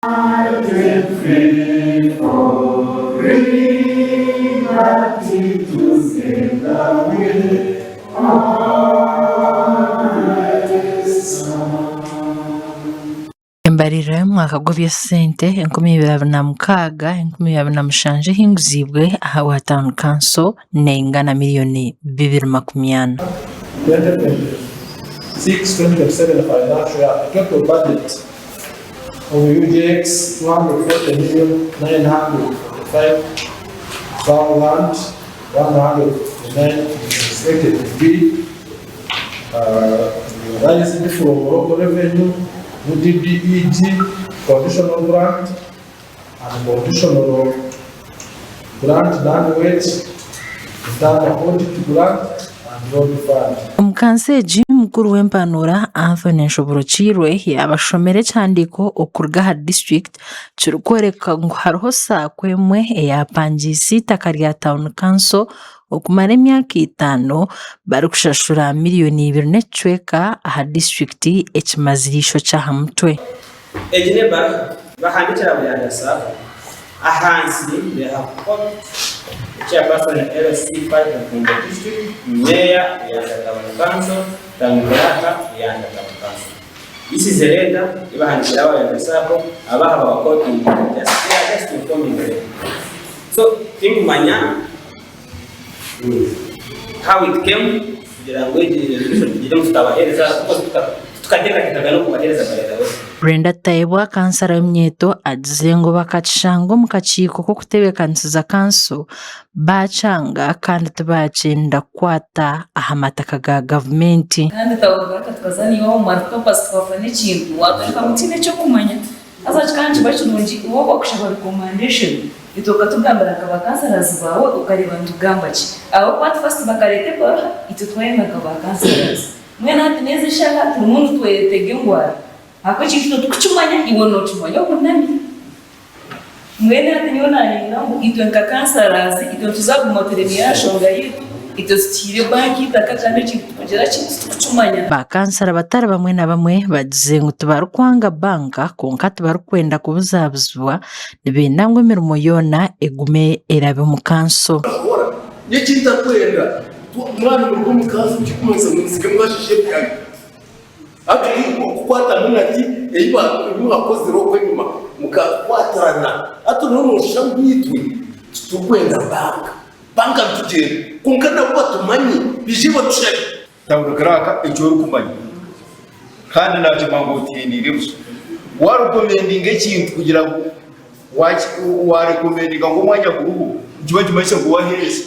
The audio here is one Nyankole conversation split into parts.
Embaririra y'omwaka gw'eby'esente 2026, 2027 ehinguziibwe ahabwa tauni kanso neingana miriyoni 240. 2026-2027 financial year, a total budget of UGX 240,945,159 is expected to be realized from local revenue, UDBEG, conditional grant and conditional grant non-wage, internal audit grant and road fund. Omu kanso egi, mukuru w'empanuura Anthony Nshoborokiirwe yaabashomera ekihandiiko okuruga aha disiturikiti kirikworeka ngu hariho saako emwe eyaapangiise eitaka rya tauni kanso okumara emyaka etaano barikushashura miriyoni ibiri n'ekicweka aha disiturikiti ekimazire eishokye aha mutwe. Egi n'ebaruha bahandiikira Buyanja Sacco. Ahansi they have copied the chairperson LC5 Nkumbo District, Mayor Buyanja Town Council, Town Clerk Buyanja Town Council. This is a letter ei bahandiikire aba Buyanja Sacco abaha babakopinga just they are just informing them. So tinkumanya how it came kugira ngu egi resolution tugire ngu tutabaheereza because tukateekateekaga n'okubaheereza by the way. Brenda Tayebwa kansara w'eminyeeto agizire ngu bakakishanga omu kakiiko k'okutebeekanisiza kanso baakyanga kandi tibaakyenda kukwata aha mataka ga gavumenti. Kandi twagaruka tukaza naiwe omu Maritopas twafuna ekintu waatwereka ngu tihaine eky'okumanya. Haza kikaba nikiba kirungi iwe wakushaba recommendation itwe okatugambira nka ba councillors baawe okareeba nitugamba ki. Ahabw'okuba hati first bakareeta ebaruha itwe twayenda nka ba councillors. Mbwenu hati n'ezi eshaaha turimu nitwetega engwara ahabw'okuba ekintu itwe titukukimanya iwe nookimanya obunami. Mbwenu hati nyowe nayenda ngu itwe nka councillors itwe nituza kuguma turemire aha nshonga yaitu itwe tutiire bank eitaka kandi ekintu tikugira ki titukukimanya. Ba kansara batari bamwe na bamwe bagizire ngu tibarikwanga banka kwonka tibarikwenda kubuzabuzibwa nibenda ngu emirimo yoona egume erabe omu kanso. N'ekintakwenda mwana muruga omu kanso tikikumanyisa ngu musige mwashisha ebyanyu. Hati kukwata minati ei mwakozire okwo enyima mukakwatirana hati noba noshusha ngu itwe titurikwenda banka. Banka nitugyenda kwonka nabo batumanye baije batushabe. Town Clerk eki orikumanya kandi naakimanya ngu otiiniire busha. Waarekomendinga ekintu kugira ngu waarekomendinga ngu omwanya guriho nikiba nikimanyisa ngu waaheereza.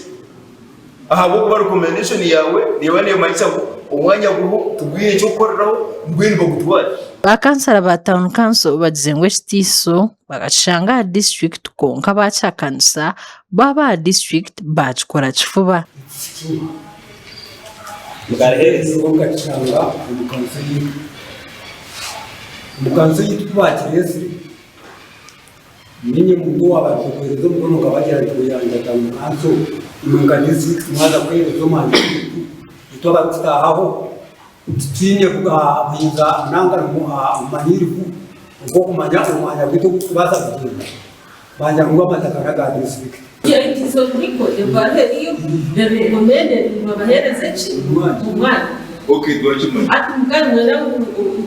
Ahabw'okuba recommendation yaawe neeba neemanyisa ngu omwanya guriho tigwine eky'okukoreraho mbwenu bagutware. Ba kansara ba tauni kanso bagize ngu ekitiiso bakakishanga aha disiturikiti kwonka baakihakanisa bo aba disiturikiti baakikora kifuba. Nkakishanga omu kanso yaitu. Omu kanso yaitu ku baakireetsire, niinye muntu owaabandize kuheereza omukono nkabagira nti Buyanja Town Council imwe nka disiturikiti mwaza kuheereza omwanya gwaitu, itwe abarikutaahaho titwine buyinza nanga obumanyirivu obw'okumanya omwanya gwaitu ogu turikubaasa kugyenda. Bangira ngu amataka n'aga disiturikiti. It is on record, ebaruha eriyo, they recommended ngu babahereze ki? Omwanya. Okay, twakimanya. Hati mukaba nimwenda ngu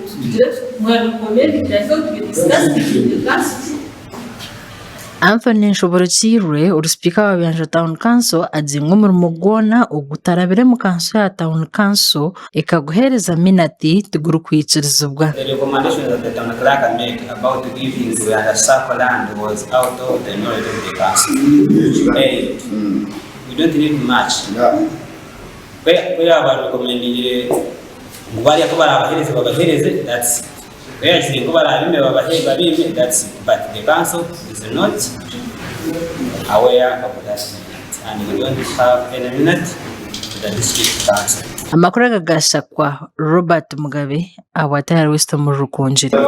tugire tuti mwa recommended, I thought we discussed it in the council. Anthony Nshoborokiirwe, ori sipiika wa Byanjo Town Council agizire ngu omurimo gwona ogutarabire omu kanso ya Town Council ekaguheereza minati tigurikwikirizibwa. The recommendation that the town clerk made about giving Rwanda Sacco land was out of the knowledge of the council. A. We don't need much. Ku yaaba recommendingire ngu bariya ku baraabaheereze babaheereze, that's it. Ku yaagizire ngu ku baraabime babiime, that's it. But the council is not aware of that minute and we don't have any minute to the district council. Amakuru aga gashakwa Robert Mugabe ahabwa Tayari West omuri Rukungiri.